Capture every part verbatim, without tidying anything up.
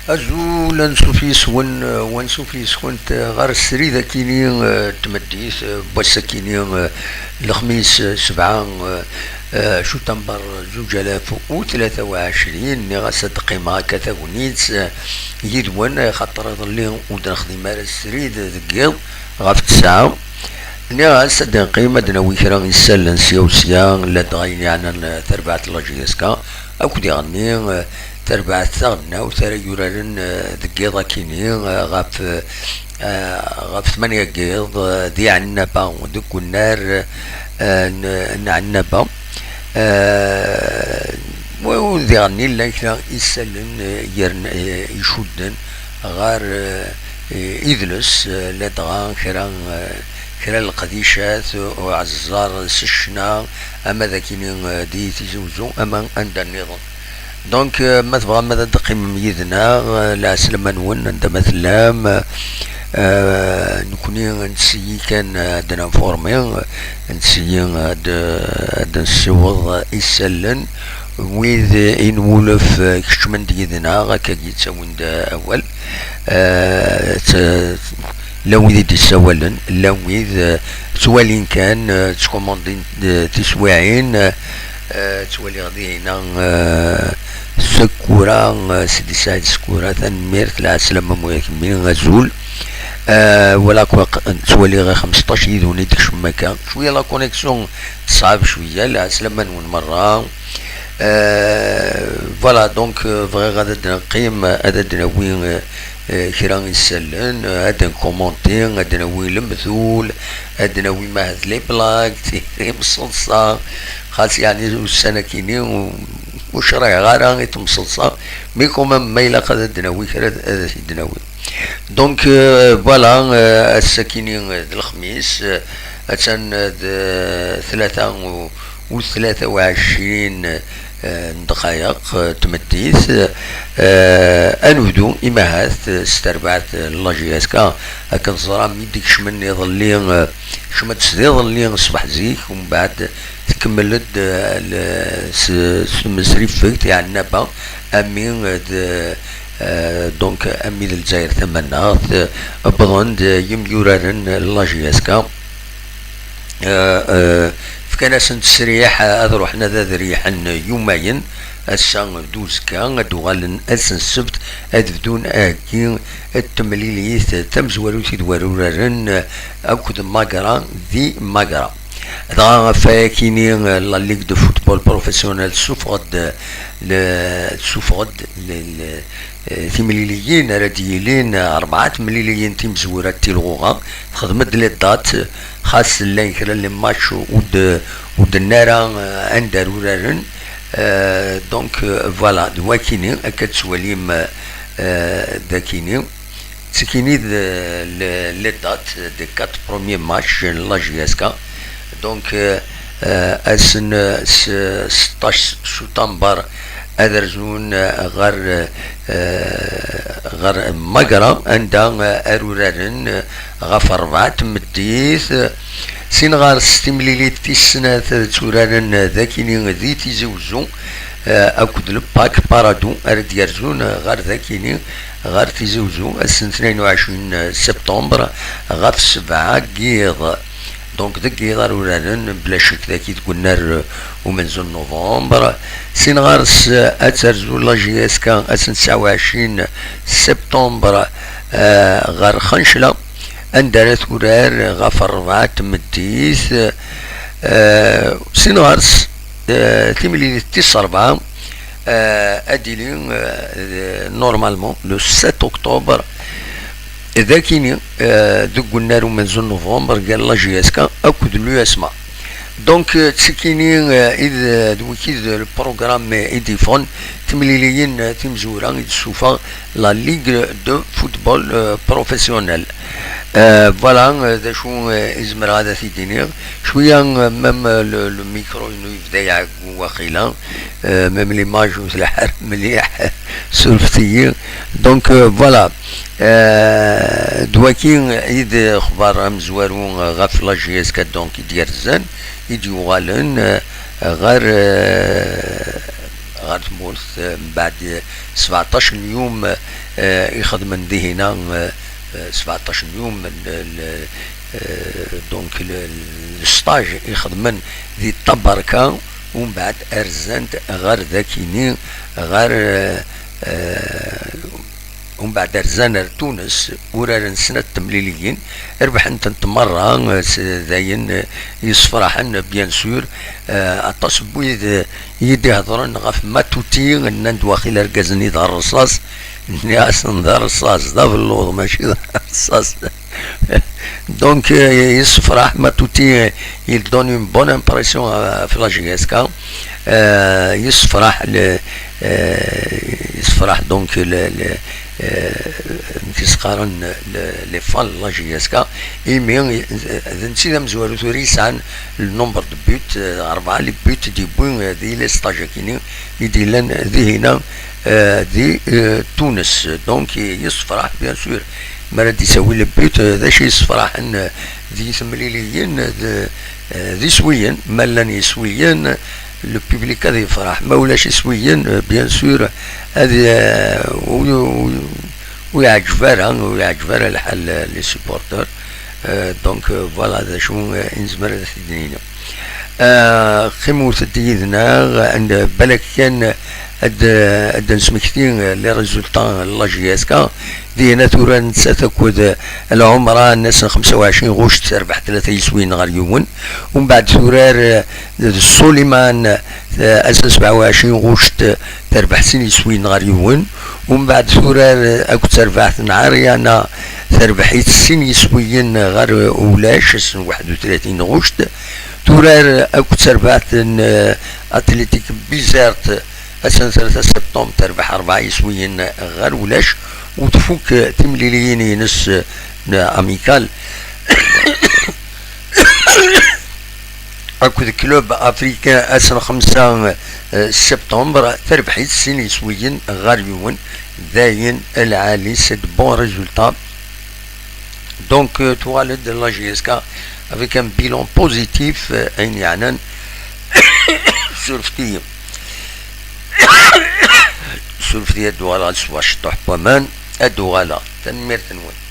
Azul, ansuf yes-wen, eh, wansuf yes-kent, eh, ɣer srid akini, eh, n tmeddit, eh, n wass akini, eh, lexmis, eh, sebɛa, eh, eh, cutamber zuǧ alaf u tlata u ɛecrin. Nniɣ-as ad d-qqimeɣ akka tagnit, eh, yid-wen, eh, xaṭer iḍelli ur d-nexdim ara srid deg yiḍ ɣef tesɛa. Nniɣ-as ad d-neqqim ad d-nawi kra isallen sya u sya, ladɣa ayen yeɛnan, eh, tarbaɛt n la J S K, akked iɣenni, eh, tarbaɛt taɣelnawt ara yuraren, eh, deg yiḍ akini, eh, ɣef, eh, ɣef tmanya n yiḍ, eh, di Ɛennaba, deg unnar, eh, n, n Ɛennaba. Eh, wa-, diɣenni llan kra isallen, eh, yern-, eh, icudden ɣer, eh, idles, eh, ladɣa kra, eh, kra n leqdicat, eh, uɛeẓẓar s ccna, ama d akini, eh, di Tizi Uzzu, ama anda nniḍen. Donc, eh, ma tebɣam ad d-teqqimem yid-neɣ, eh, lɛeslama-nwen, anda ma tellam, eh, nekkni nettseyi kan ad d-ninformi, nettseyi ad d-, ad d-nessiweḍ isallen, wid i nwulef, eh, keččmen-d yid-neɣ, akkagi ttawin-d awal. Eh, t-, llan wid i d-issawalen, llan wid, eh, ttwalin kan, eh, ttkumandin, eh, tiswiɛin, eh, eh, ttwaliɣ dihin, eh, Sekura, eh, Sidi Saɛid Sekura, tanemmirt, lɛeslama-m a kemmi, azul. Eh, wala ttwaliɣ xmesṭac yid-wen i d-kecmen akka. Cwiya la connexion teṣɛeb cwiya, lɛeslama-nwen merra. Eh, voilà, donc, eh, bɣiɣ ad d-neqqim, ad d-nawi, eh, eh, kra isallen, eh, ad nkumanti, ad d-nawi lemtul, ad d-nawi mahat les blagues, timseḍsa, xas yeɛni ussan-akini ur, ur criɛeɣ ara i temseḍsa, mais quand même ma ilaq ad d-nawi kra ad, ad t-id-nawi. Donc, euh, voilà, euh, ass-akini, euh, d lexmis, euh, attan, euh, d, euh, tlata u, u tlata u ɛecrin, euh, n ddqayeq, euh, n tmeddit, euh, ad nebdu imahat, euh, s terbaɛt, euh, n la J S K, akken teẓram mi d-ikecmen iḍelli, euh, kecmet-d iḍelli ṣṣbeḥ zik, umbeɛd tkemmel-d, euh, l-, s, s tmesrifegt, iɛennaba, ami, euh, d, euh, donc, ami d Lezzayer Tamaneɣt, euh, wwḍen-d yimyuraren n la J S K. Euh, euh, fkan-asen ttesriḥ ad ruḥen ad, ad riḥen yumayen, ass-a d uzekka, ad d-uɣalen ass n ssebt, ad bdun aheggi n temlilit tamezwarut i d-war uraren, euh, akked Magra di Magra. Dɣa ɣef wayakini, euh, la Ligue de football professionnel tessufeɣ-d, le-, tessufeɣ-d le-, le-, eh, timliliyin ara d-yilin, eh, rebɛa temliliyin timezwura d tilɣuɣa, texdem-d les dates, xas llan kra n les matchs ur d-, ur d-tenna ara, eh, anda ara uraren. Eh, donc, eh, voilà, d wakini, akka d-tettwalim, eh, d akini. Ttekini d, eh, le-, les dates des quatre premiers matchs n la J S K. Donc, euh, euh, ass n s-, seṭṭac sutamber ad rzun, euh, ɣer, euh, ɣer Magra, anda, euh, ara uraren, euh, ɣef rebɛa tmeddit. Sin ɣer-s timlilit tis snat ad tturaren, euh, dakini di Tizi Uzzu, euh, akked le Pak Parado ara d-yerzun, euh, ɣer dakini, ɣer Tizi Uzzu, ass n tnayen u ɛecrin septembre, ɣef sebɛa n yiḍ. Donc, deg yiḍ ara uraren, bla ccek, dagi deg unnar, euh, umenzu n novembre. Sin ɣer-s, euh, ad terzu la J S K ass n tesɛa u ɛecrin septembre, euh, ɣer Xancla, anda ara turar ɣef rebɛa tmeddit. Euh, sin ɣer-s, euh, timlilit tis rebɛa, euh, ad d-tili, euh, normalement le sept octobre, dakini, euh, deg unnar umenzu n novembre, gar la J S K akked l'U S M A. Donc, euh, d tikini, euh, i d, d wiki d le programme i d-yeffɣen, timliliyin, euh, timezwura i d-tessufeɣ la Ligue de football, euh, professionnel. Euh, voilà, euh, d acu, euh, i zemreɣ ad t-id-iniɣ. Cwiya, euh, même, euh, le, le micro-inu yebda iɛeggu waqila, euh, même l'image ur tlaḥ ara mliḥ, surfet-iyi. Donc, euh, voilà. Euh, d waki i d lexbar amezwaru, euh, ɣef la J S K, donc, i d-yerzan, i d-yuɣalen, euh, ɣer, euh, ɣer tmurt, euh, mbeɛd, euh, sbeɛṭac n yum, euh, ixedmen dihina, euh, euh, sbeɛṭac n yum, l-, l-, euh, donc, le, le stage ixedmen di Tabarka, umbeɛd rzant ɣer dakini, ɣer, euh, euh, umbeɛd rzan ar Tunes, uraren snat temliliyin, rebḥen-tent merra, euh, s-, d ayen, euh, yessefraḥen, bien sûr, euh, aṭas n wid, euh, i yi-d-ihedren ɣef Matuti, nnan-d waqil argaz-nni d rrṣaṣ, nniɣ-asen d rrṣaṣ, d abelluḍ, mačči d rrṣaṣ. Donc, euh, yessefraḥ Matuti, euh, il donne une bonne impression à, à la J S K. Euh, yessefraḥ le, euh, yessefraḥ donc le, le, euh, amek i s-qqaren, le, les fans n la J S K, imi, euh, d netta i d amezwaru tura yesɛan le nombre de buts, euh, rebɛa les buts i d-yewwi, euh, di les stages-akini i d-yellan dihina, euh, di, euh, Tunes. Donc, yessefraḥ, bien sûr, mi ara d-isawi le but, euh, d acu yessefraḥen, euh, di temliliyin, euh, d, euh, d iswiyen, ma llan yiswiyen, le public ad yefreḥ, ma ulac iswiyen, euh, bien sûr, ad, euh, ur, ur, ur yeɛǧib ara, ur yeɛǧib ara lḥal, euh, les supporters. Euh, donc, euh, voilà, d acu, euh, i nezmer ad t-id-nini. Ah, qqimet-d yid-neɣ, and balak kan ad, ad d-nesmekti les résultats n la J S K. Dinna tura nettat akked Lɛumra, ass n xemsa u ɛecrin ɣuct, terbeḥ tlata yiswiyen ɣer yiwen. Umbeɛd turar d Suliman, ass n sebɛa u ɛecrin ɣuct, terbeḥ sin yiswiyen ɣer yiwen. Umbeɛd turar akked terbaɛt n Ariana, terbeḥ-itt sin yiswiyen ɣer ulac, ass n waḥed u tlatin ɣuct. Turar akked terbaɛt n, eh, Athletic Bizerte, ass n tlata septembre, terbeḥ rebɛa yiswiyen ɣer ulac, u tfuk timliliyin-ines n amical akked club africain, ass n xemsa, eh, septembre, terbeḥ-itt sin yiswiyen ɣer yiwen. Dayen, lɛali, c'est de bons résultats. Donc, euh, tuɣal-d la J S K avec un bilan positif, euh, ayen yeɛnan. Surfet-iyi. Surfet-iyi, ad uɣaleɣ ad sweɣ ciṭuḥ n waman, ad uɣaleɣ. Tanemmirt-nwen.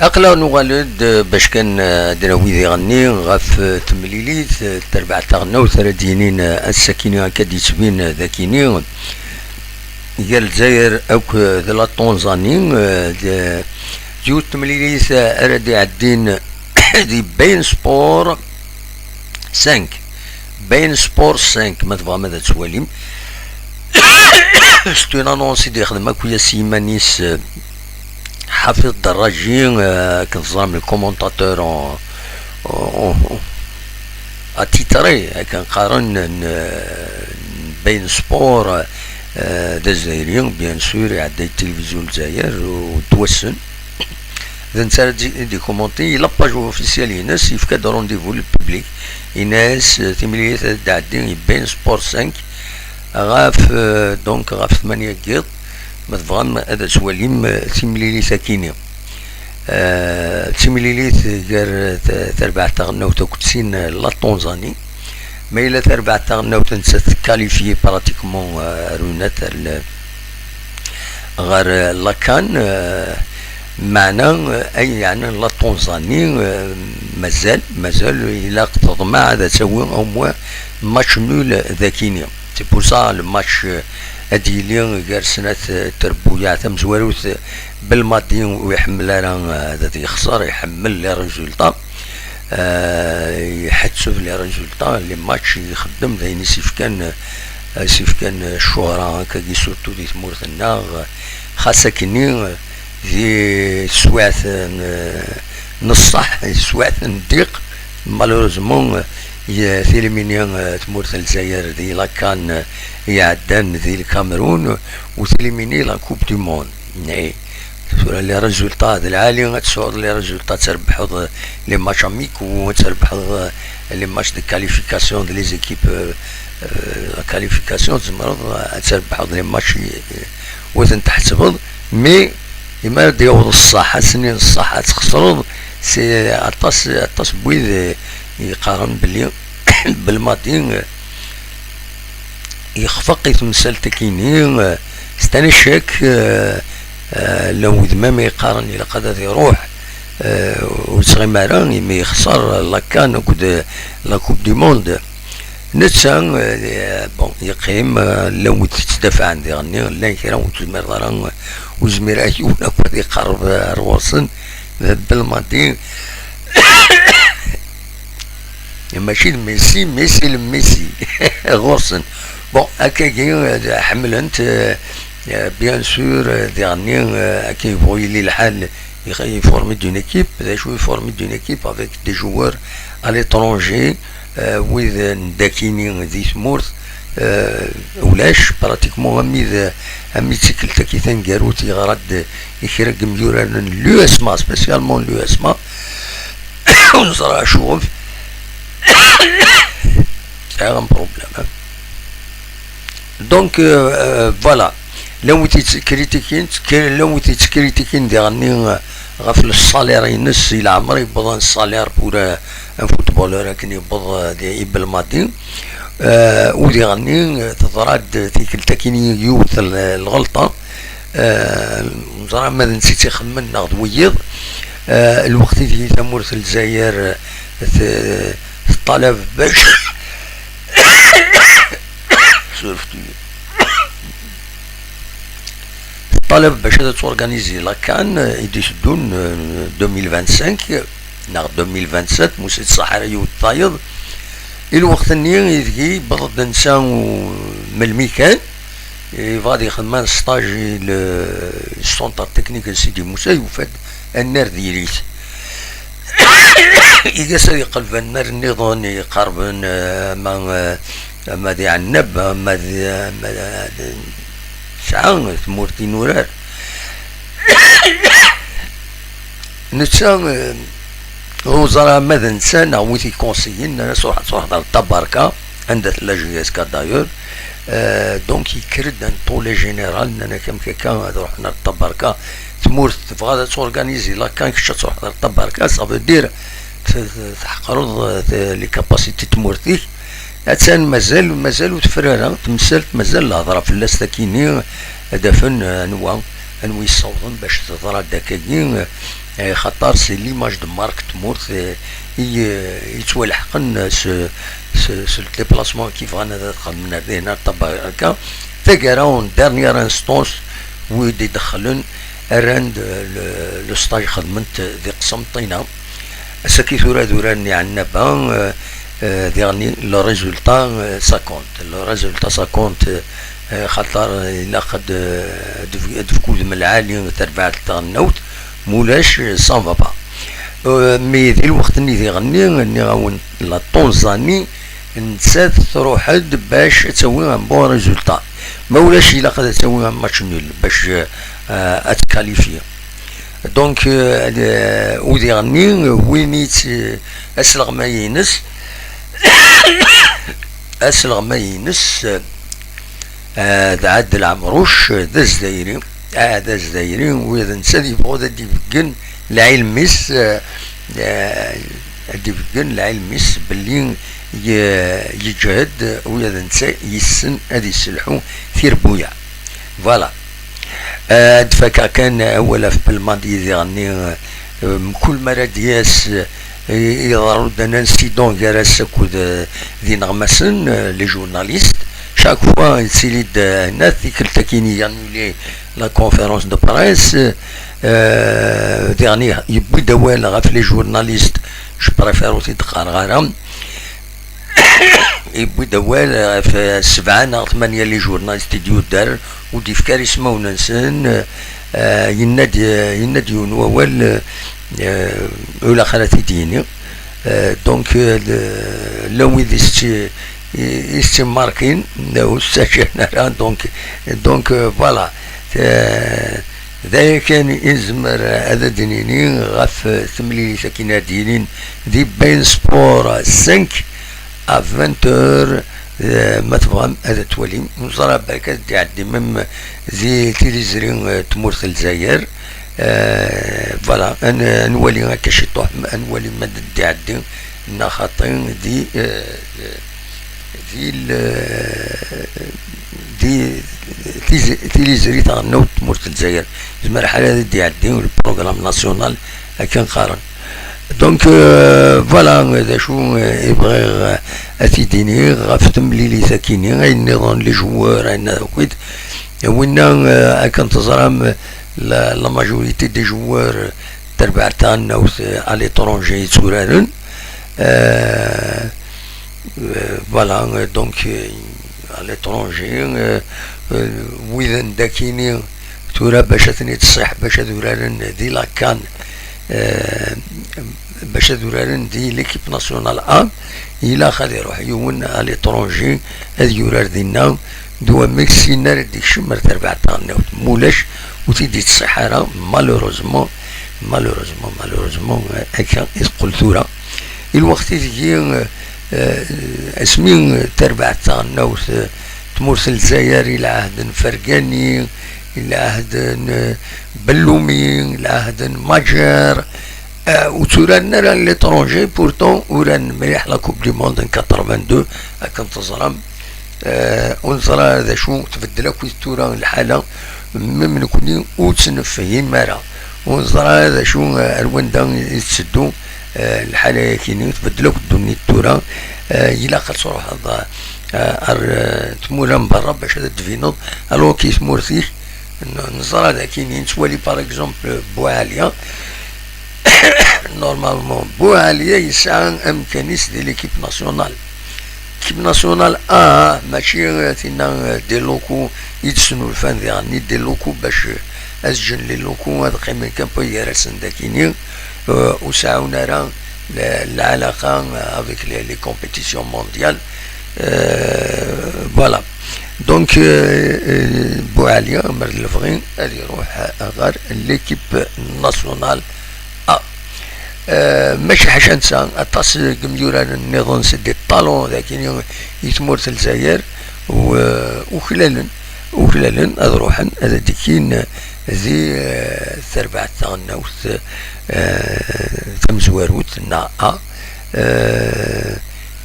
Aql-aɣ nuɣal-d, eh, bac kan, eh, ad d-nawi diɣenni ɣef, eh, temlilit, eh, terbaɛt taɣelnawt ara d-yinin, eh, ass-akini akka d-yettbin, eh, d akini, gar Lezzayer akk, eh, d la Tanzanie, eh, d, d yiwet temlilit, eh, ara d-iɛeddin di Bein Sport cinq. Bein Sport cinq, ma tebɣam ad twalim. C'est une annonce i d-yexdem akk yas i yiman-is, eh, Ḥafiḍ Daraji, eh, akken teẓram, le commentateur en, en, en, attitré, akken qqaren, n, n Bein Sport, eh, d Azzayri, bien sûr, iɛedda i tilivizyu n Lezzayer, u d wassen. D netta ara d-, d-ikumanti, la page officielle-ines, yefka-d rendez-vous le public, yenna-as, eh, timlilit ad d-tɛeddi i Bein Sport cinq, ɣef, eh, donc, ɣef tmanya n yiḍ, ma tebɣam ad twalim, eh, timlilit-akini. Eh, d timlilit gar, eh, t-, terbaɛt taɣelnawt akked sin, eh, la Tanzanie. Ma yella terbaɛt taɣelnawt nettat tkalifyi pratiquement, eh, ar unat, ar l-, ɣer, eh, la CAN, eh, meɛna, eh, ayen yeɛnan la Tanzanie, eh, mazal, mazal ilaq teḍmeɛ ad tawi au moins match nul d akini. C'est pour ça le match, eh, ad yili gar snat, eh, trebbuyaɛ, tamezwarut, eh, Belmadi ur iḥemmel ara, eh, ad yexṣer, iḥemmel les résultats. Eh, iḥetteb les résultats, les matchs, ixeddem d ayen i s-ifkan, eh, i s-ifkan, eh, ccuhra akkagi, surtout di tmurt-nneɣ, eh, xas akkenni, eh, di teswiɛt n, n ṣṣeḥ, di teswiɛt n ddiq, malheureusement, eh, tilimini, eh, tmurt n Lezzayer di la CAN, eh, iɛeddan di Lkamerun, u tilimini la Coupe du Monde. Eh, tura les résultats d lɛali, ad tesɛuḍ les résultats, ad trebḥeḍ les matchs amicaux, ad trebḥeḍ les matchs de qualification de les équipes, euh, euh, la qualification, tzemreḍ ad trebḥeḍ les matchs, euh, ur ten-tḥettbeḍ, mais imi ara d-yaweḍ ṣṣeḥ, ass-nni n ṣṣeḥ ad txesreḍ, c'est aṭas, aṭas n wid, euh, yeqqaren belli Belmadi, euh, yexfeq i temsalt-akini, euh, c'est un échec, euh, Eh, llan wid même yeqqaren ilaq ad iruḥ, eh, ur yettɣimi ara imi yexṣer la CAN akked la Coupe du Monde. Netta, eh, bon, yeqqim, eh, llan wid yettdafaɛen diɣenni, llan kra ur tezmireḍ ara, ur yezmir ara yiwen akk ad iqerreb, eh, ar ɣur-sen. D Belmadi. Mačči d Messi, Messi le Messi. Ɣur-sen. Bon, akkagi, eh, ḥemmlen-t, eh, eh, bien sûr, eh, diɣenni, eh, akken yebɣu yili lḥal, iformi-d une équipe. D acu, iformi-d une équipe avec des joueurs à l'étranger, eh, wid n dakini di tmurt, eh, ulac, pratiquement, ami d, ami d tikkelt-agi taneggarut, yeɣra-d i kra n yimyuraren n l'USMA, spécialement l'USMA. Ur neẓra acuɣef. Sɛiɣ un problème, hein. Donc, euh, euh, voilà. Llan wid yettkritikin, llan wid yettkritikin diɣenni, euh, ɣef le salaire-ines, i leɛmer yewweḍ un salaire pour, euh, un footballeur akken yewweḍ, euh, di, i Belmadi. Euh, u diɣenni, euh, teḍra-d tikkelt akin yiwet l-, lɣelṭa. Euh, neẓra ma d netta i tt-ixemmen neɣ d wiyiḍ. Euh, lweqt ideg tamurt n Lezzayer, euh, t-, teṭṭalab bac surfet-iyi. Teṭṭalab bac ad tetturganizi la CAN, euh, i d-iteddun, euh, deux mille vingt-cinq neɣ deux mille vingt-sept, ma ur ṣaḥ ara yiwet tayeḍ. I lweqt-nni ideg yewweḍ-d netta u-, melmi kan, yebɣa ad yexdem un stage i le centre technique n Sidi Musa, yufa-d annar diri-t. Igas ad yeqleb annar nniḍen iqerben, eh, ama, eh, ama di Ɛennab, ama di, ama di, tesɛa tmurt inurar. Netta, eh, ur ẓra ma d netta neɣ wi t-ikonsiyin, nnan-as: "Ruḥ ad truḥeḍ ar Tabarka, anda tella J S K d'ailleurs." Euh, donc yekker-d un tollé général, nnan-ak: "Amek akka ad ruḥen ar Tabarka? Tmurt tebɣa ad turganizi la CAN, kečč ad truḥeḍ ar Tabarka, ça veut dire t-, t-, tḥeqreḍ, euh, t-, les capacités n tmurt-ik." Attan mazal, mazal ur tefri ara temsalt, mazal lehḍra fell-as takini, ad afen, euh, anwa, anwa yessawḍen bac teḍra-d akkagi, euh, xaṭer c'est l'image de marque n tmurt, euh, i, euh, yettwalḥeqen s, s, s le déplacement i bɣan ad xedmen ar dihin ar Tabarka. Taggara, en dernière instance, wid idexlen rran-d le, le stage, xedmen-t di Qsenṭina. Ass-agi tura d urar n Iɛennaba, euh, euh, diɣenni le résultat, euh, ça compte. Le résultat ça compte, euh, xaṭer ilaq ad, euh, ad, ad tefk udem lɛali terbaɛt taɣelnawt, mulac, euh, ça va pas. Euh, mais di lweqt-nni diɣenni, nniɣ-awen, la Tanzanie, nettat truḥ-d bac ad tawi un bon résultat. Ma ulac, ilaq ad tawi un match nul bac, euh, ad tqualifier. Donc, euh, euh, u diɣenni, win i t-, asleɣmay-ines, asleɣmay-ines, euh, d Ɛadel Ɛemruc, d azdayri. Ah, d azdayri, u d netta ad yebɣu ad d-ibeggen lɛilm-is, euh, euh, ad d-ibeggen lɛilm-is belli ye-, yeǧhed, u d netta yessen ad yesselḥu tirebbuyaɛ. Voilà. Euh, ad d-fakeɣ kan awal ɣef Belmadi diɣenni, euh, mkul mi ara d-yas, euh, i-, iḍerru-d un incident gar-as akked, euh, d ineɣmasen, euh, les journalistes. Chaque fois yettili-d, euh, hna, tikkelt-agi i annulé la conférence de presse, euh, diɣenni yewwi-d awal ɣef les journalistes, je préfère ur t-id-qqareɣ ara. Yewwi-d awal ɣef sebɛa neɣ tmanya les journalistes i d-yudder, ur d-yefki ara ismawen-nsen, euh, yenna-d, yenna-d yiwen wawal, euh, ur ilaq ara t-id-yini. Euh, donc, euh, le, llan wid i s-tt-, i, i s-tt-imarkin, ur ttaǧǧan ara, donc, donc, euh, voilà. Euh, d aya kan i nezmer ad d-nini ɣef temlilit akken ad d-yilin di Bein Sport cinq à vingt heures, euh, ma tebɣam ad twalim. Neẓra balak ad d-iɛeddi même di tiliẓri, euh, tmurt n Lezzayer. Euh, voilà, ad n-, ad nwali akka ciṭuḥ, ad nwali ma d-iɛeddi neɣ xaṭi di, euh, di l-, di, tiz- tiliẓri taɣelnawt n tmurt n Lezzayer. Yezmer lḥal ad d-iɛeddi le programme national akken qqaren. Donc, euh, voilà, d acu, euh, i bɣiɣ, euh, ad t-id-iniɣ ɣef temlilit akini, ayen nniḍen, les joueurs, ayen akk. Winna, euh, akken teẓram, la, la majorité des joueurs, euh, tarbaɛt taɣelnawt, euh, à l'étranger i tturaren. Euh, euh, voilà, euh, donc, euh, à l'étranger, euh, euh, widen dakini tura bac ad ten-id-tṣiḥ, bac ad uraren di la CAN, euh, bac ad uraren di l'équipe nationale A, ilaq ad iruḥ yiwen à l'étranger ad yurar dinna, d wamek syin ara d-ikcem ar terbaɛt taɣelnawt. Mulac, ur t-id-ittṣiḥ ara, malheureusement, malheureusement, malheureusement, euh, akka i teqqel tura. I lweqt ideg, euh, euh, asmi, euh, tarbaɛt taɣelnawt, euh, tmurt n Lezzayer, i lɛehd n Fergani, i lɛehd n, euh, Bellumi, i lɛehd n Majer, euh, ur tturaren ara l'étranger, pourtant uran mliḥ la Coupe du Monde n quatre-vingt-deux, akken teẓram. Euh, ur neẓra d acu, tbeddel akkit tura lḥala, même nekni ur tt-nefhim ara. Ur neẓra d acu, euh, ar wanda i tetteddu, euh, lḥala-yakini, tbeddel akk ddunit tura. Euh, ilaq ad truḥeḍ, euh, ar, euh, tmura n berra bac ad d-tbineḍ, alors que i tmurt-ik, n-, neẓra d akini, nettwali par exemple Buɛaliya. Normalement, Buɛaliya yesɛa amkan-is di l'équipe nationale. L'équipe nationale A, mačči, euh, tinna, euh, des locaux i d-snulfan diɣen, des locaux bac, euh, ad ǧǧen les locaux ad qqimen kan peu gar-asen dakini, euh, ur seɛɛun ara la, la alaqa, euh, avec les, les compétitions mondiales. Euh, voilà. Donc, euh, euh, Buɛaliya, mer d lebɣi, ad iruḥ ɣer l'équipe nationale A. Euh, mačči ḥaca netta, aṭas n yimyuraren nniḍen, c'est des talents dagi i tmurt n Lezzayer, u, euh, uklalen, uklalen ad ruḥen ad d-kkin di, euh, terbaɛt taɣelnawt, euh, tamezwarut, neɣ A. Euh,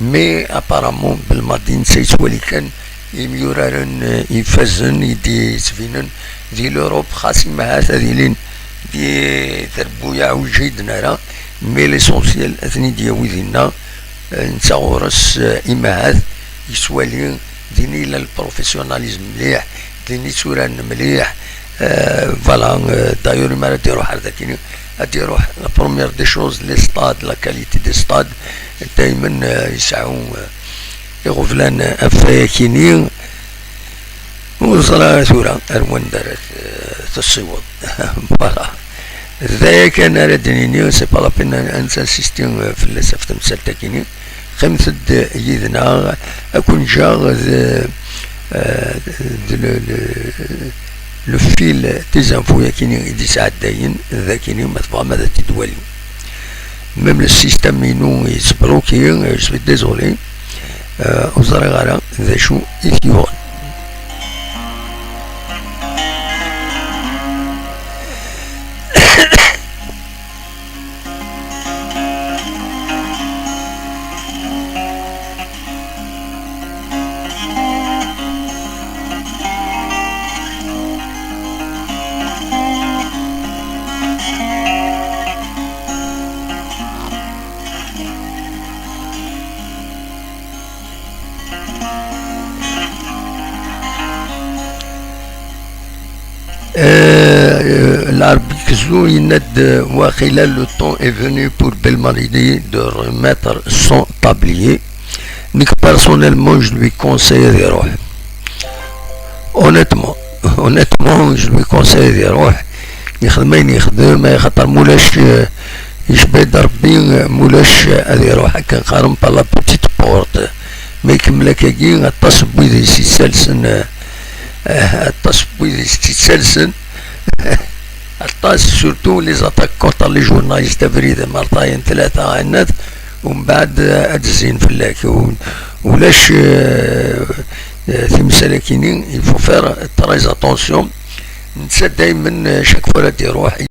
mais apparemment, belmadi netta yettwali kan imyuraren, euh, ifazen i d-yettbinen di l'Europe, xas imahat ad ilin di trebbuyaɛ ur ǧhiden ara, mais l'essentiel ad ten-id-yawi dinna. Euh, netta ɣur-s, euh, imahat yettwali din i yella le professionnalisme mliḥ, din i tturaren mliḥ. Euh, voilà, euh, d'ailleurs, imi ara d-iruḥ ar dakini, ad d-iruḥ, la première des choses, les stades, la qualité des stades, daymen, euh, yesɛu, euh, iɣeblan, euh, ɣef wayakini. Ur ẓriɣ ara tura ar wanda ara t-, tessiweḍ. Voilà. D aya kan ara d-nini, c'est pas la peine ad, ad nsisti, euh, fell-as ɣef temsalt-akini. Qqimet-d yid-neɣ, ad ken-ǧǧeɣ d, euh, d le, le, le fil des infos-yakini i d-isɛeddayen, d akini ma tebɣam ad t-id-twalim. Même le système-inu yettbloki, euh, je suis désolé. Euh, ur ẓriɣ ara d acu i t-yuɣen. Euh, euh, Lɛerbi Kzou yenna-d, euh, waqila le temps est venu pour Belmadi de remettre son tablier. Nekk, personnellement, je lui conseille ad iruḥ. Honnêtement, honnêtement, je lui conseille ad iruḥ. Yexdem ayen yexdem, axaṭer mulac, euh, yecba-d Rebbi, euh, mulac, euh, ad iruḥ akken qqaren par la petite porte. Ma ikemmel akkagi, aṭas n wid i s-yettalsen, euh, euh, aṭas n wid i s-yettalsen. Aṭas, surtout les attaques contre les journalistes, abrid, ma rtayen tlata, ɛennat, umbeɛd, euh, ad d-zzin fell-ak. U-, ulac, euh, euh, timsal-akini, il faut faire très attention. Netta daymen, euh, chaque fois ara d-iruḥ.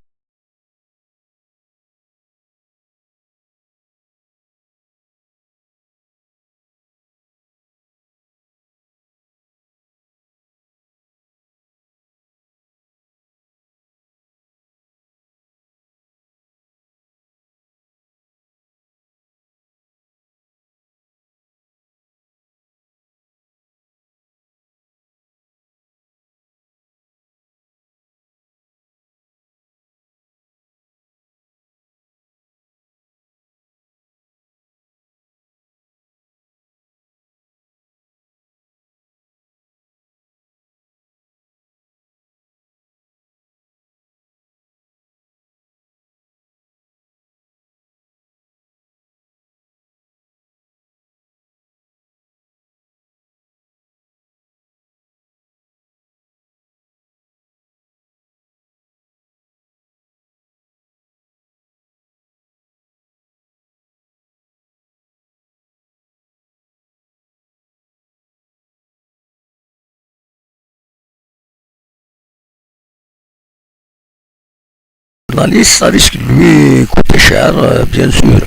Journaliste, ça risque de lui coûter cher, euh, bien sûr.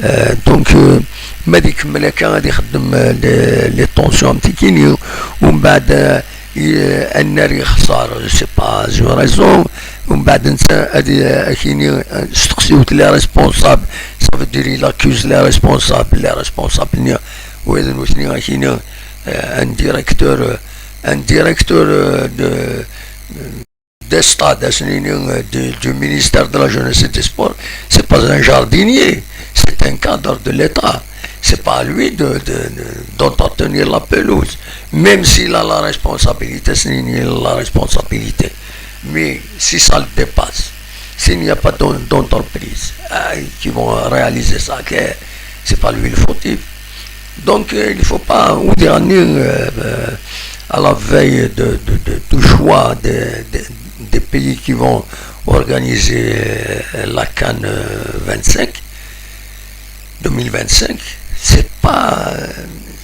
Euh, donc, euh, ma d ikemmel akka ad ixeddem, euh, les, les tensions am tikini, umbeɛd, euh, i- annar yexṣer, c'est pas une raison. Umbeɛd netta ad i- akini, euh, steqsiwt les responsables, ça veut dire il accuse les responsables, les responsables-nni, wid nutni akini, euh, un directeur, euh, un directeur, euh, de, des stades, à ce niveau, euh, du, du ministère de la Jeunesse et des Sports, c'est pas un jardinier, c'est un cadre de l'État. C'est pas à lui de, de, de- d'entretenir la pelouse. Même s'il a la responsabilité, c'est il a la responsabilité. Mais si ça le dépasse, s'il n'y a pas d'en- d'entreprise, euh, qui vont réaliser ça, que c'est pas lui le fautif. Donc, euh, il ne faut pas, on dirait, euh, euh, à la veille de, de- de- du choix des, des- des pays qui vont organiser, euh, la CAN, euh, vingt-cinq, deux mille vingt-cinq, c'est pas, euh,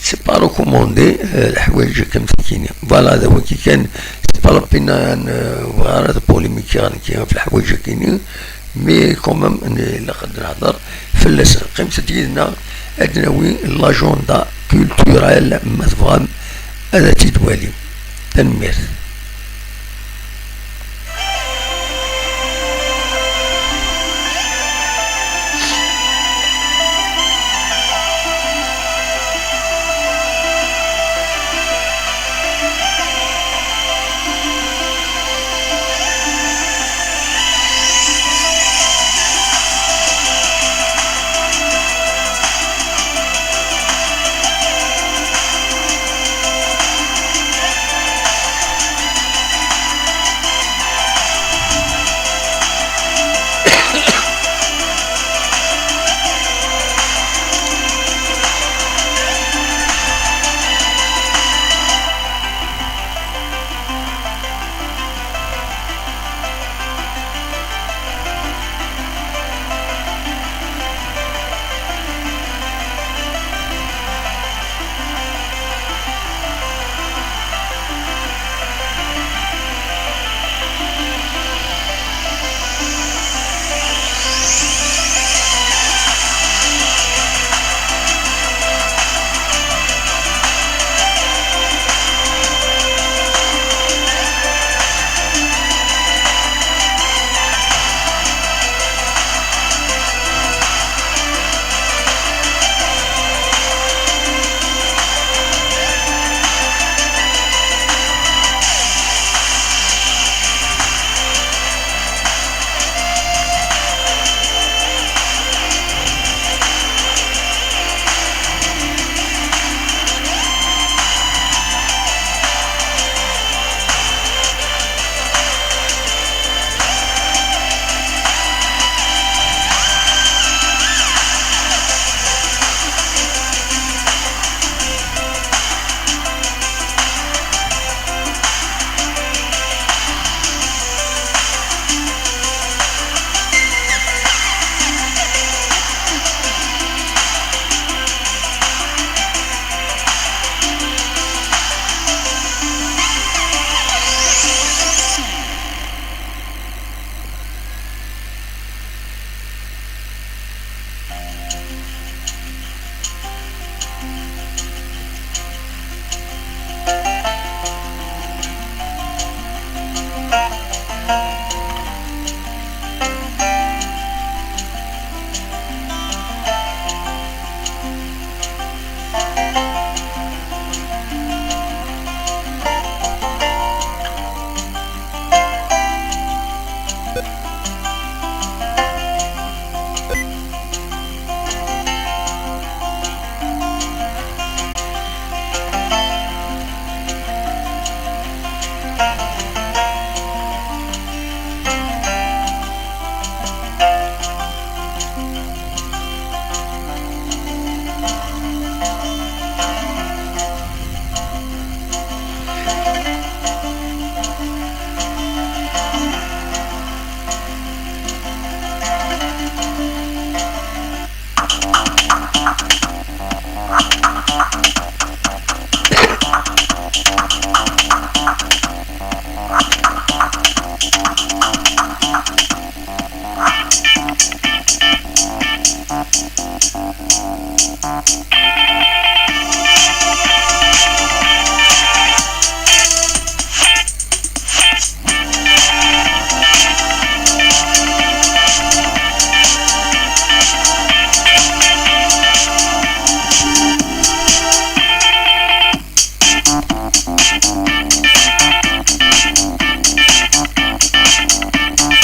c'est pas recommandé, euh, الحوايج comme ça. Voilà, هذا هو كي كان. C'est pas la peine, euh, voilà, de polémiquer, كي في الحوايج كاينين. Mais quand même, لا قد نهضر فلاس. قيمة ديالنا أدناوي، l'agenda culturel، ما تبغى هذا تيدوالي. تنميرت.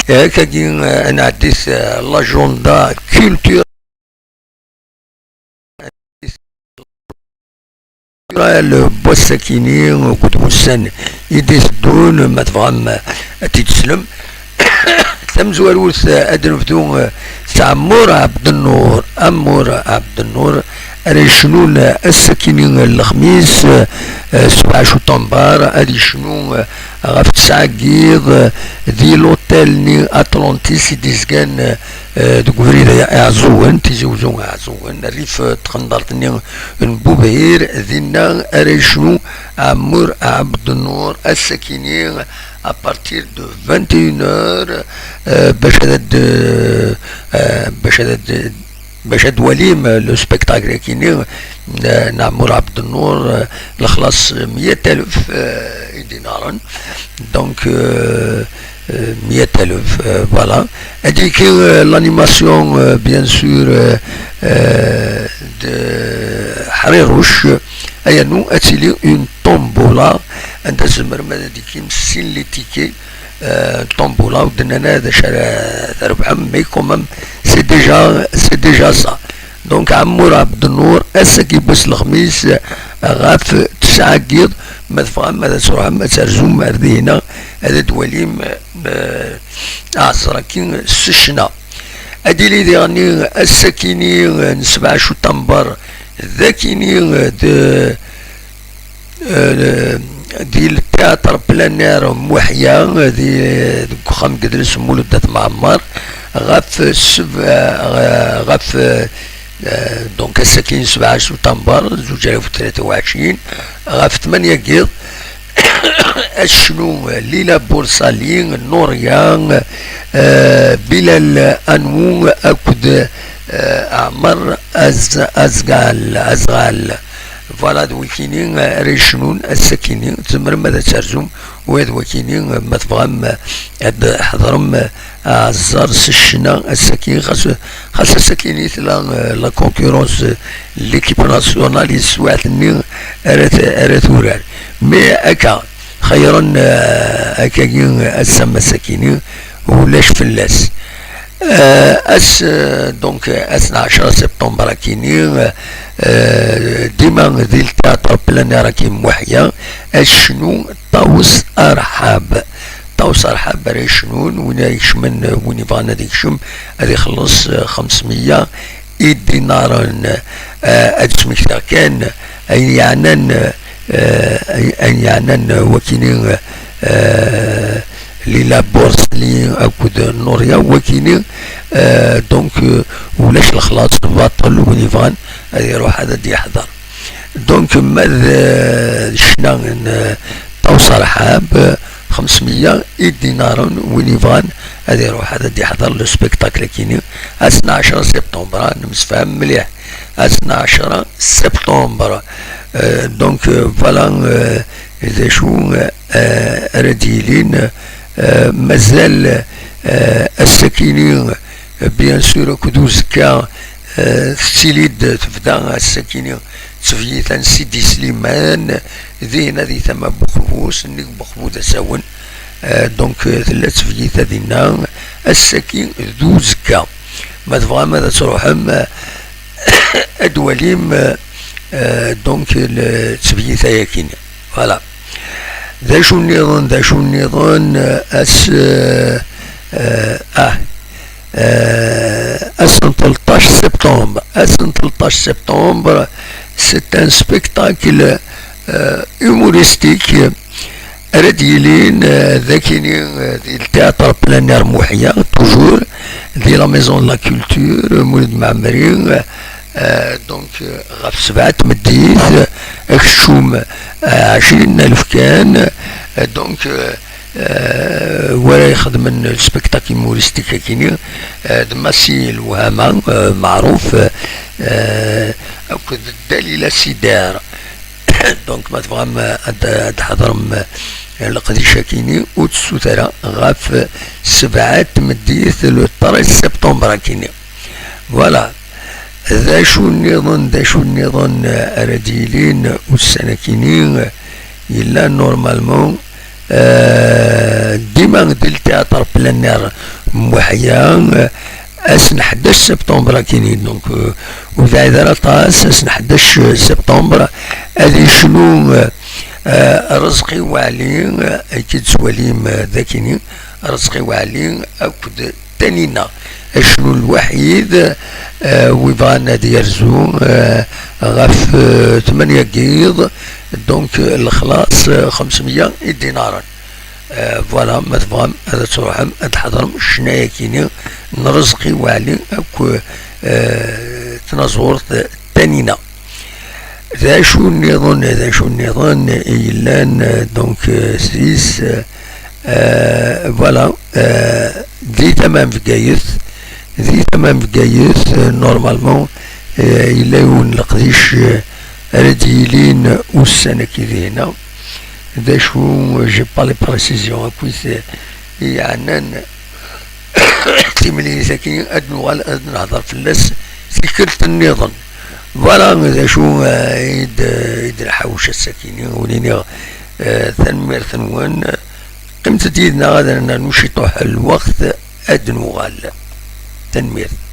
Akkagi, eh, ad nɛeddi s, eh, l'agenda culturel n wass-akini akked wussan i d-iteddun, ma tebɣam, eh, ad t-id-teslem. Tamezwarut, eh, ad d-nebdu, eh, s Ɛemmur Ɛebdennur. Ɛemmur Ɛebdennur ara yecnun, eh, ass-akini n lexmis, eh, eh, sebɛa cuṭember, ad yecnu, eh, ɣef tesɛa n yiḍ, eh, di l'hôtel-nni Atlantis i d-izgan, eh, eh, deg ubrid Iɛeẓẓugen, Tizi Uzzu Iɛeẓẓugen, rrif, eh, tqendart-nni n Bubɛir, dinna ara yecnu Ɛemmur Ɛebdennur ass-akini à partir de vingt et une heures, eh, bac ad, eh, bac ad, bac ad twalim, eh, le spectacle-akini, eh, n Ɛemmur Ɛebdennur, eh, lexlaṣ meyya alef, eh, idinaren. Donc, eh, eh, meyya alef, eh, voilà. Ad yekki, eh, l'animation, eh, bien sûr, eh, eh, de Ḥriruc. Ayanu ad tili une tombola, anda tzemrem ad d-tekim sin les tickets, eh, tombola, ur d-nnan ara d acu ara trebḥem, mais quand même, c'est déjà, c'est déjà ça. Donc, Ɛemmur Ɛebdennur, ass-agi n wass lexmis, ɣef tesɛa n yiḍ, ma tebɣam ad tṛuḥem ad terzum ar dihina, ad d-twalim, eh, aɛẓer-agi s ccna. Ad yili diɣenni ass-akini, eh, n sebɛa cuṭember, d akini, eh, d, eh, di le théâtre plein air Muḥya, di, deg uxxam n yidles Mulud At Mɛemmer, ɣef seb-, eh, ɣef, eh, donc ass-agi n sebɛa cuṭember zuǧ alaf u tlata u ɛecrin, ɣef tmanya n yiḍ, ad tecnu Lila Bursali, Nuria, eh, Bilal Anou akked, eh, Ɛmer Az-, Azgal, Azɣal. Voilà, d wikini, eh, ara yecnun ass-akini. Tzemrem ad terzum, wa d wakini, eh, ma tebɣam, eh, ad tḥeḍrem, eh, aɛẓer s ccna ass-agi, xas, xas ass-agi tella, eh, la concurrence, eh, l'équipe nationale i teswiɛt-nni ara t-, ara turar. Mais akka, xeyyren, eh, akkagi, eh, ass-a, ass-akini, ulac fell-as. Eh, ass, eh, donc, eh, ass n ɛecra septembre akini, eh, eh, dima di le théâtre plein air-agi n Muḥya, ad tecnu Ṭawes Arḥab. Ṭawes Arḥab ara yecnun, win ara ikecmen, win yebɣan ad ikcem, ad ixelleṣ, eh, xemsmeyya idinaren. Eh, ad smektiɣ kan ayen yeɛnan, eh, ayen, ayen yeɛnan wakini, eh, Lila Bursali akked Nuria, wakini, eh, donc, eh, ulac lexlaṣ, baṭel, win yebɣan ad iruḥ ad d-yeḥḍer. Donc, ma d, eh, ccna n, eh, Ṭawes Arḥab, eh, xemsmeyya idinaren, win yebɣan ad iruḥ ad d-yeḥḍer le spectacle-akini, ass n ɛecra septembre, ah, nemsefham mliḥ, ass n ɛecra septembre. Eh, donc, eh, voilà, eh, d acu, eh, ara d-yilin, eh, mazal, eh, ass-akini, eh, bien sûr, akked uzekka, eh, tettili-d tebda ass-akini ttebyita n Sidi Sliman, dinna di tama n Buxbus, nnig Buxbu d asawen. Eh, donc, eh, tella ttebyita dinna, ass-agi d uzekka. Ma tebɣam ad tṛuḥem, eh, ad twalim, eh, eh, donc, le ttebyita-yakini. Voilà. D acu nniḍen, d acu nniḍen, eh, ass, eh, eh, ah, eh, ass n tleṭṭac septembre. Ass n tleṭṭac septembre, c'est un spectacle, eh, humoristique. Ara d-yilin, eh, d akini, eh, di le théâtre plein air Muḥya, toujours, di la maison de la culture, Mulud Mɛemmri, eh, donc, eh, ɣef sebɛa tmeddit, eh, akeččum, eh, ɛecrin alef kan, eh, donc, eh, eh, wara ixedmen le spectacle humoristique akini, eh, d Massi Lewhama, eh, meɛruf, eh, akked Dalila Sidar. Donc, ma tebɣam, eh, ad, ad tḥeḍrem, eh, leqdic akini, ur tessut ara ɣef sebɛa tmeddit, le treize septembre akini. Voilà. D acu nniḍen, d acu nniḍen, eh, ara d-yilin ussan akini, eh, yella normalement, eh, d dima di le théâtre plein air Muḥya, ass n ḥdac septembre akini, donc, euh, ur yebɛid ara aṭas, ass n ḥdac septembre, ad yecnu, euh, euh, Rezqi Waɛli, euh, akken tettwalim, euh, dakini, Rezqi Waɛli akked Tanina, acnu lwaḥid, euh, wi bɣan ad yerzu, euh, ɣef, euh, tmanya n yiḍ, donc, euh, lexlaṣ, euh, xemsemya idinaren. Euh, voilà, ma tebɣam ad truḥem ad tḥeḍrem ccna-yakini n Rezqi Waɛli akk, euh, tnaẓurt Tanina. D acu nniḍen, d acu nniḍen i yellan, euh, donc, euh, sis, euh, euh, voilà, euh, di tama n Bgayet, di tama n Bgayet, euh, normalement, euh, yella yiwen n leqdic, euh, ara d-yilin ussan-agi dihna. D acu, j'ai pas les précisions akkit, euh, i yeɛnan timlilit-agi, ad nuɣal ad nehder fell-as tikkelt nniḍen. Voilà, d acu, euh, i d, i d-nḥawec ass-agi, ur iniɣ, euh, tanemmirt-nwen. Qqimet-d yid-neɣ ad nernu ciṭuḥ lweqt, ad nuɣal. Tanemmirt.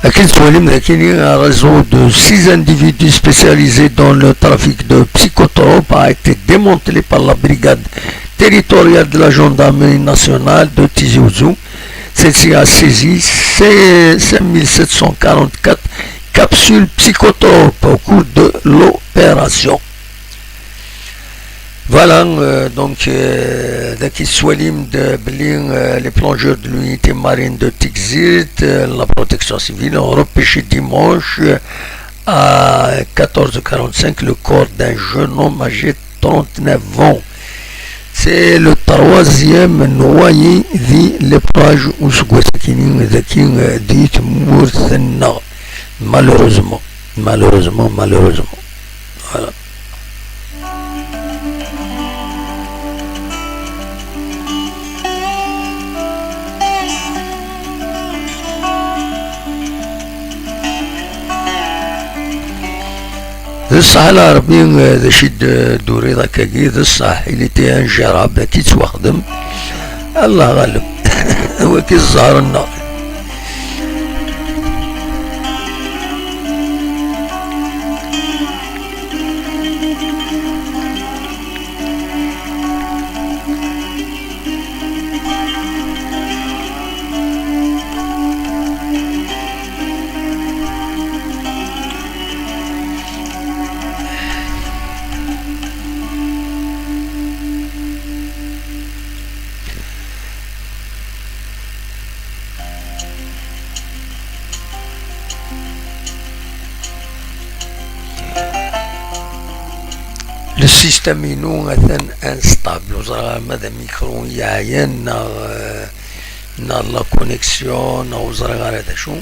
Akken tettwalim dagi, un réseau de six individus spécialisés dans le trafic de psychotropes a été démantelé par la brigade territoriale de la gendarmerie nationale de Tizi Ouzou. Celle-ci a saisi cinq mille sept cent quarante-quatre capsules psychotropes au cours de l'opération. Voilà, euh, donc, euh, dagi tettwalim-d belli, euh, les plongeurs de l'unité marine de Tizi Ouzou, euh, la protection civile, ont repêché dimanche, euh, à quatorze heures quarante-cinq le corps d'un jeune homme âgé de trente-neuf ans. C'est le troisième noyé di les plages useggas-agi dagi, euh, di tmurt-nneɣ. Malheureusement, malheureusement, malheureusement. Voilà. D ṣṣeḥ a Ṛebbi, eh, d acu i d-, d-turiḍ akkagi, d ṣṣeḥ, il était ingérable, ad k-yettwaxdem. Allah ɣaleb. Wagi ẓẓher-nneɣ. Système-inu atan instable, ur ẓriɣ ara ma d amikru i yeɛyan neɣ, eh, neɣ la connexion, neɣ ur ẓriɣ ara d acu.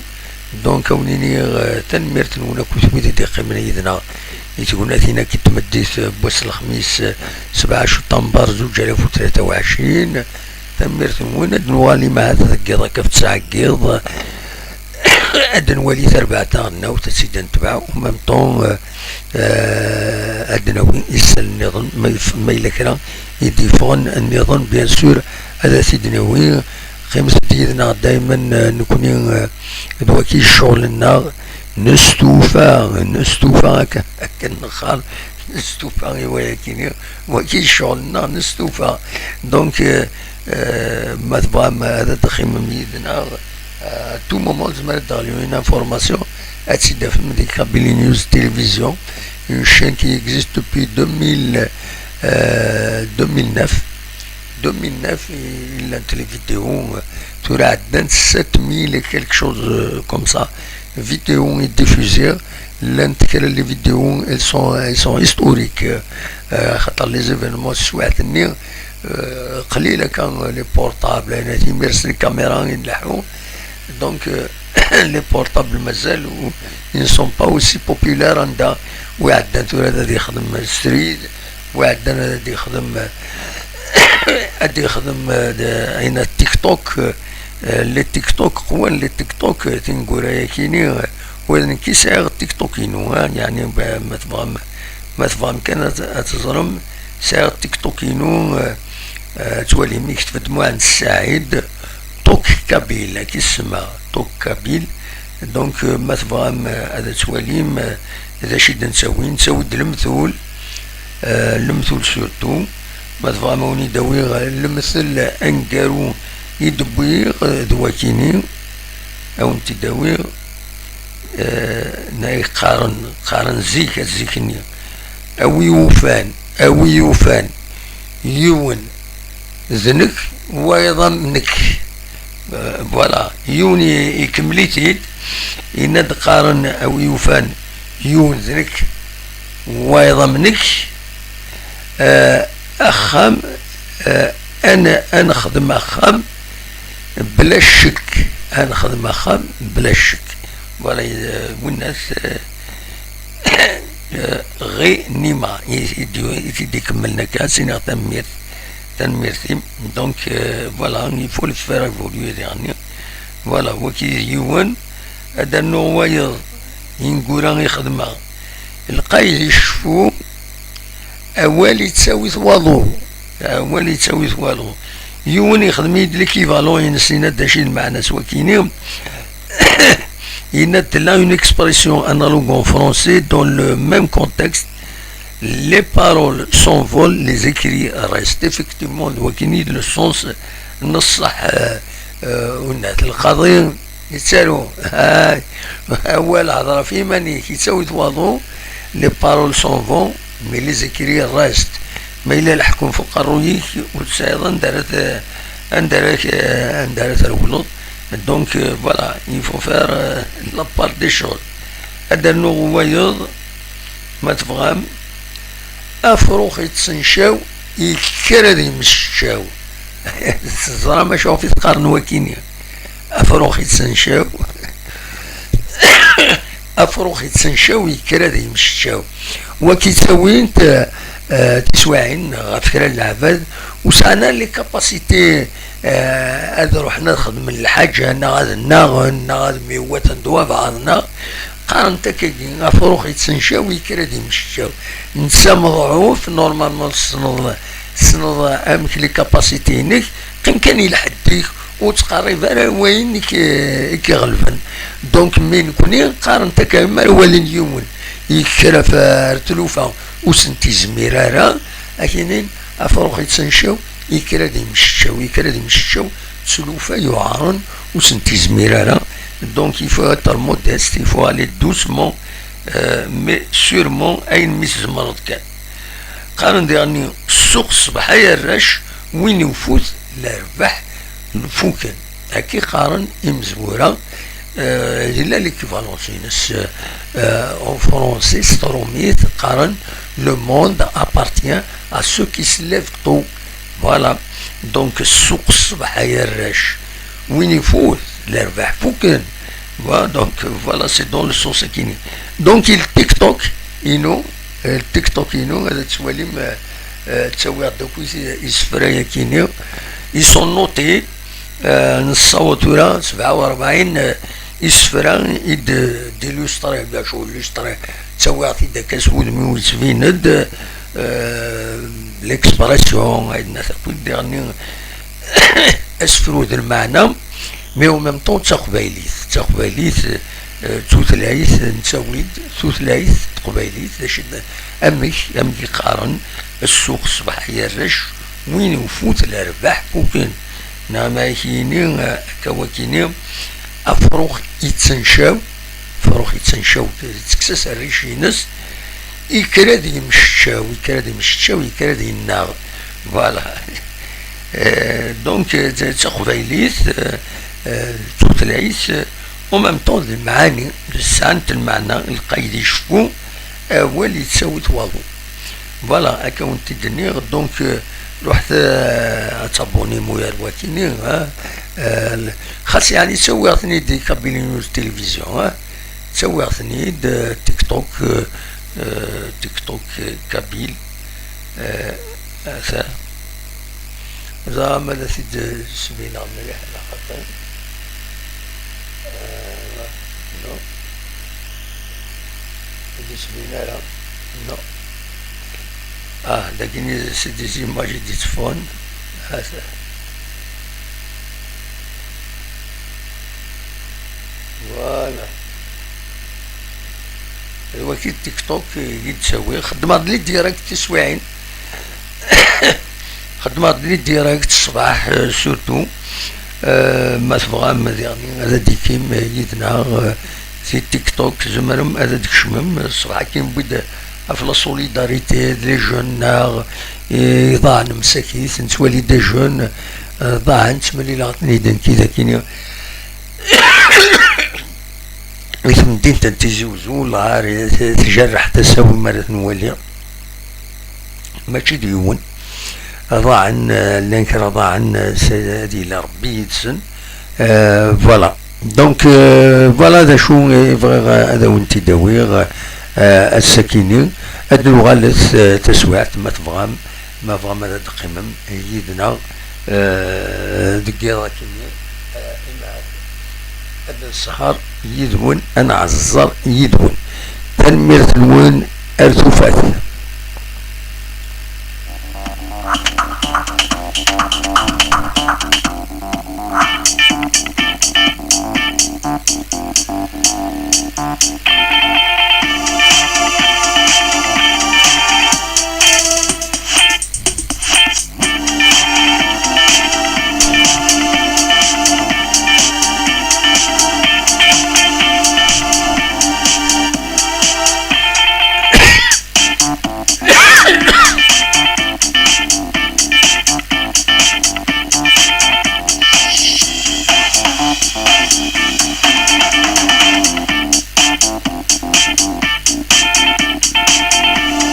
Donc, a wen-iniɣ, eh, tanemmirt-nwen akk wid i d-iqqimen yid-neɣ i tegnatin-agi n tmeddit, eh, n wass n lexmis, eh, sebɛa september zuǧ alaf u tlata u ɛecrin. Tanemmirt-nwen, ad nuɣal i mɛad deg yiḍ akka ɣef ttɛeggiḍ. Ad nwali tarbaɛt taɣelnawt, ad tt-id-netbeɛ, en même temps, euh, euh, ad d-nawi isal nniḍen, ma yef-, ma yella kra i d-yeffɣen nniḍen, bien sûr, ad t-id-nawi. Qqimet-d yid-neɣ daymen, euh, nekni, euh, d waki ccɣel-nneɣ, nestufa, nestufa akka, akken neqqar, nestufa i wayakini, waki ccɣel-nneɣ, nestufa. Donc, euh, euh, ma tebɣam ad d-teqqimem yid-neɣ, euh, à tout moment, tzemrem ad d-teɣlem une information, ad tt-id-tafem di Kabylie News Télévision, une chaîne qui existe depuis deux mille, euh, deux mille neuf. Deux mille neuf, i llant les vidéos, euh, tura ɛeddant sept mille et quelque chose, euh, comme ça, vidéos i diffusées. Llant kra les vidéos, elles sont, elles sont historiques, euh, xaṭer les événements s teswiɛt-nni, euh, qlil akka, euh, les portables, yani, timir s les caméras i nleḥḥu. Donc, euh, les portables mazal, ou, ils ne sont pas aussi populaires anda wi ɛeddan tura ad ixdem street, wi ɛeddan ad ixdem, ad ixdem, euh, de, ayen, TikTok, euh, les TikTok, qwan les TikTok, euh, tineggura-yakini, euh, wa d nekki sɛiɣ TikTok-inu, ha, yani, ba-, ma tebɣam, ma tebɣam kan ad, ad teẓrem, sɛiɣ TikTok-inu, euh, euh, ttwalim, ikteb-d Muɛend Saɛid, Tok Kabyle, ad k-issemma Tok Kabyle. Donc, euh, ma tebɣam, euh, ad twalim, euh, d acu i d-nettawi, nettawi-d lemtul, euh, lemtul surtout. Ma tebɣam, ad wen-id-awiɣ, euh, lemtel aneggaru i d-wwiɣ, euh, d wakini, ad wen-t-id-awiɣ, euh, n ay qqaren, qqaren zik, at zik-nni, a wi yufan, a wi yufan, yiwen d nekk, wayeḍ am nekk. Euh, voilà, yiwen i-, ikemmel-it-id, yenna-d qqaren a wi yufan yiwen d nekk, wayeḍ am nekk, euh, axxam, euh, ad n-, ad nexdem axxam bla ccek, ad nexdem axxam bla ccek. Voilà, euh, winnat, euh, euh, ɣi nima, i, i d-, i t-id-ikemmlen akka, ad s-iniɣ tanemmirt, tanemmirt-im. Donc, euh, voilà, il faut le faire évoluer, diɣenni. Voilà, waki d yiwen, ad d-rnuɣ wayeḍ, ineggura i xedmeɣ. Lqayed iceffu, awal ittawi-t waḍu. Awal ittawi-t waḍu. Yiwen ixdem-iyi-d l'équivalent-ines, yenna-d d acu i d lmeɛna-s wakini. Yenna-d tella une expression analogue en français dans le même contexte. Les paroles s'envolent, les écrits restent. Effectivement, d wakini i d le sens n ṣṣeḥ, euh, euh, unat lqaḍi. Yettaru, ah, awal hder ɣef yiman-ik, yettawi-t waḍu, les paroles s'en vont, mais les écrits restent. Ma yella leḥkem f uqerruy-ik, ur tesɛiḍ anda ara t-, anda ara k-, anda ara trewleḍ. Donc, euh, voilà, il faut faire, euh, la part des choses. Ad d-rnuɣ wayeḍ, ma tebɣam, afrux ittencaw, yekker ad yemmecčaw. Teẓram acu ɣef i t-qqaren wakini? Afrux ittencaw. Afrux ittencaw, yekker ad yemmecčaw. Waki ttawin-t, euh, tiswiɛin ɣef kra n leɛbad, ur sɛan ara les capacités, euh, ad ruḥen ad xedmen lḥaǧa, neɣ ad nnaɣen, neɣ ad myewwaten d wabeɛḍ, neɣ qqaren-t akkagi, afrux ittencaw, yekker ad yemmecčaw. Netta meḍɛuf, normalement tessneḍ, tessneḍ amek les capacités-inek, qqim kan i lḥedd-ik, ur ttqerrib ara wayen i k-, i k-iɣelben. Donc, mi nekni qqaren-t akka, mi ara walin yiwen yekker ɣef, ar tlufa, ur sent-izmir ara, ad k-inin, afrux ittencaw, yekker ad yemmecčaw, yekker ad yemmecčaw, d tlufa yuɛren, ur sent-izmir ara. Donc, il faut être modeste, il faut aller doucement, euh, mais sûrement, ayen mi tzemreḍ kan. Qqaren diɣenni, ssuq ṣṣbeḥ ay arrac, win ufut lerbaḥ n ufuken. Akka i qqaren imezwura, Euh, yella l'équivalence-ines, euh, en français, s trumit qqaren: le monde appartient à ceux qui se lèvent tôt. Voilà. Donc, ssuq ṣṣbeḥ ay arrac, win ifut lerbaḥ fuken. Voilà, donc, voilà, c'est dans le sens-agi. Donc, il TikTok, inu, euh, le TikTok, inu, ad twalim, euh, euh, ttawiɣ-d akk is-, isefra-yagi-ni, ils sont notés. Eh, nessaweḍ tura sebɛa u rebɛin, eh, isefra i d-, d-illustré, bac illustré, ttawiɣ-t-id akka s wudem-iw yettbin-d, eh, l'expression, ayen akk diɣen asefru d lmeɛna, mais en même temps d taqbaylit, d taqbaylit, eh, d tutlayt, nettawi-d tutlayt taqbaylit, d acu d-, amek, amek i qqaren, ssuq ṣṣbeḥ ay arrac, win ifut lerbaḥ fuken. Neɣ ma ak-yini, eh, akka wakini, afrux yettencaw, afrux yettencaw, tekkes-as rric-ines, yekker ad yemceččaw, yekker ad yemceččaw, yekker ad yennaɣ. Voilà. Eh, donc, eh, d, d taqbaylit, eh, eh, d tutlayt, eh, en même temps d lemɛani, d sɛant lmeɛna, lqayed iceffu, awal yettawi-t waḍu. Voilà, akka wen-t-id-nniɣ. Donc, euh, ruḥet, euh, ad tabunim ugar wakini, hein. Euh, xas yeɛni ttawiɣ-ten-id i Kabylie News Télévision, hein. Ttawiɣ-ten-id, euh, TikTok, euh, euh, TikTok, euh, kabyle, euh, ata. Ẓer ma la t-id-sbineɣ mliḥ, laxaṭer, euh, non. Ur d-yettbin ara. Non. Ah, dagini c'est des images i d-itteffɣen. Ah, ça. Voilà. D waki TikTok i d-ttawiɣ. Xeddmeɣ-d les directs tiswiɛin. Xeddmeɣ-d les directs ṣṣbeḥ, euh, surtout. Euh, ma tebɣam diɣen ad d-tikim yid-neɣ, euh, si TikTok, tzemrem ad d-tkecmem. Ṣṣbeḥ-agi wwi-d ɣef la solidarité d les jeunes-nneɣ, eh, iḍaɛen msakit, nettwali des jeunes, euh, ḍaɛen, ttmalileɣ-ten-id nekki dagini. Di temdint n Tizi Uzzu, lɣar, eh, tjerreḥ tasa-w mi ara ten-waliɣ. Mačči d yiwen. Ḍaɛen, eh, llan kra ḍaɛen, eh, s-, ad yili Rebbi yid-sen. Eh, voilà. Donc, eh, voilà d acu i bɣiɣ, eh, ad awen-t-id-awiɣ, eh, ass-akini. Ad nuɣalet, eh, taswiɛt, ma tebɣam, ma tebɣam ad d-teqqimem yid-neɣ, eh, deg yiḍ akini, eh, imaɛad. Ad nesher yid-wen, ad nɛezzer yid-wen. Tanemmirt-nwen, ar tufat.